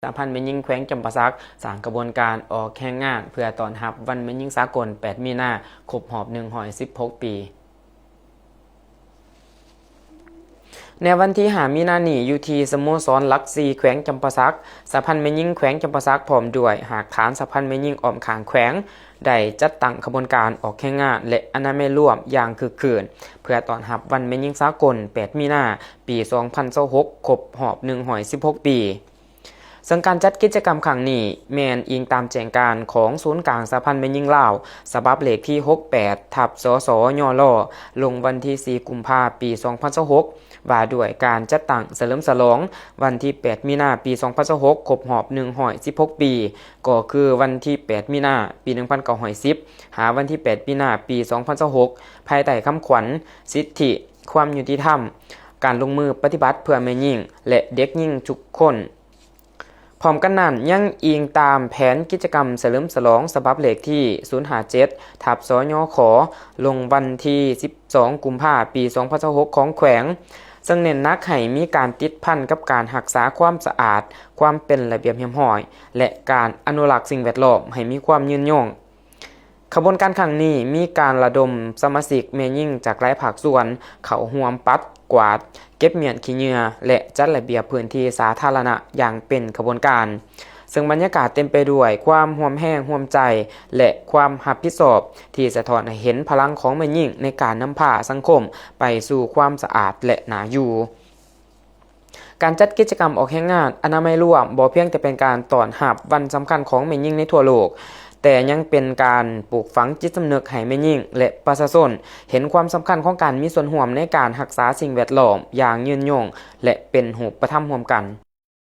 ສະຫະພັນແມ່ຍິງແຂວງຈຳປາສັກ ສ້າງຂະບວນການອອກແຮງງານ ເພື່ອຕ້ອນຮັບວັນແມ່ຍິງສາກົນ ແປດ ມີນາ ຄົບຮອບ ໜຶ່ງຮ້ອຍສິບຫົກ ປີ. ໃນວັນທີ ຫ້າ ມີນານີ້ ຢູ່ທີ່ສະໂມສອນຫຼັກ ສີ່ ແຂວງຈຳປາສັກ, ສະຫະພັນແມ່ຍິງແຂວງຈຳປາສັກ ພ້ອມດ້ວຍຮາກຖານສະຫະພັນແມ່ຍິງອ້ອມຂ້າງແຂວງ ໄດ້ຈັດຕັ້ງຂະບວນການອອກແຮງງານ ແລະ ອະນາໄມລວມຢ່າງຄຶກຄື້ນ ເພື່ອຕ້ອນຮັບວັນແມ່ຍິງສາກົນ ແປດ ມີນາ ປີ ສອງພັນຊາວຫົກ ຄົບຮອບ ໜຶ່ງຮ້ອຍສິບຫົກ ປີ. ເຊິ່ງການຈັດກິດຈະກຳຄັ້ງນີ້ ແມ່ນອີງຕາມແຈ້ງການຂອງສູນກາງສະຫະພັນແມ່ຍິງລາວ ສະບັບເລກທີ ຫົກແປດ ທັບ ສສຍລ ລົງວັນທີ ສີ່ ກຸມພາ ປີ ສອງພັນຊາວຫົກ ວ່າດ້ວຍການຈັດຕັ້ງສະເຫຼີມສະຫຼອງວັນທີ ແປດ ມີນາ ປີ ສອງພັນຊາວຫົກ ຄົບຮອບ ໜຶ່ງຮ້ອຍສິບຫົກ ປີ ກໍຄືວັນທີ ແປດ ມີນາ ປີ ໜຶ່ງພັນເກົ້າຮ້ອຍສິບ ຫາວັນທີ ແປດ ມີນາ ປີ ສອງພັນຊາວຫົກ ພາຍໃຕ້ຄຳຂວັນ ສິດທິ, ຄວາມຍຸຕິທຳ, ການລົງມືປະຕິບັດເພື່ອແມ່ຍິງ ແລະ ເດັກຍິງທຸກຄົນ. ພ້ອມກັນນັ້ນ ຍັງອີງຕາມແຜນກິດຈະກຳສະເຫຼີມສະຫຼອງສະບັບເລກທີ ສູນຫ້າເຈັດ ທັບ ສຍຂ ລົງວັນທີ ສິບສອງ ກຸມພາ ປີ ສອງພັນຊາວຫົກ ຂອງແຂວງ, ເຊິ່ງເນັ້ນໜັກໃຫ້ມີການຕິດພັນກັບການຮັກສາຄວາມສະອາດ, ຄວາມເປັນລະບຽບຮຽບຮ້ອຍ ແລະ ການອະນຸລັກສິ່ງແວດລ້ອມໃຫ້ມີຄວາມຍືນຍົງ. ຂະບວນການຄັ້ງນີ້ ມີການລະດົມສະມາຊິກແມ່ຍິງຈາກຫຼາຍພາກສ່ວນ ເຂົ້າຮ່ວມປັດກວາດ, ເກັບມ້ຽນຂີ້ເຫຍື້ອ ແລະ ຈັດລະບຽບພື້ນທີ່ສາທາລະນະຢ່າງເປັນຂະບວນການ, ເຊິ່ງບັນຍາກາດເຕັມໄປດ້ວຍຄວາມຮ່ວມແຮງຮ່ວມໃຈ ແລະ ຄວາມຮັບຜິດຊອບ ທີ່ສະທ້ອນໃຫ້ເຫັນພະລັງຂອງແມ່ຍິງໃນການນຳພາສັງຄົມໄປສູ່ຄວາມສະອາດ ແລະ ໜ້າຢູ່. ການຈັດກິດຈະກຳອອກແຮງງານອະນາໄມລວມ ບໍ່ພຽງແຕ່ເປັນການຕ້ອນຮັບວັນສຳຄັນຂອງແມ່ຍິງໃນທົ່ວໂລກ, ແຕ່ຍັງເປັນການປູກຝັງຈິດສຳນຶກໃຫ້ແມ່ຍິງ ແລະ ປະຊາຊົນເຫັນຄວາມສຳຄັນຂອງການມີສ່ວນຮ່ວມໃນການຮັກສາສິ່ງແວດລ້ອມຢ່າງຍືນຍົງ ແລະ ເປັນຮູບປະທຳຮ່ວມກັນ.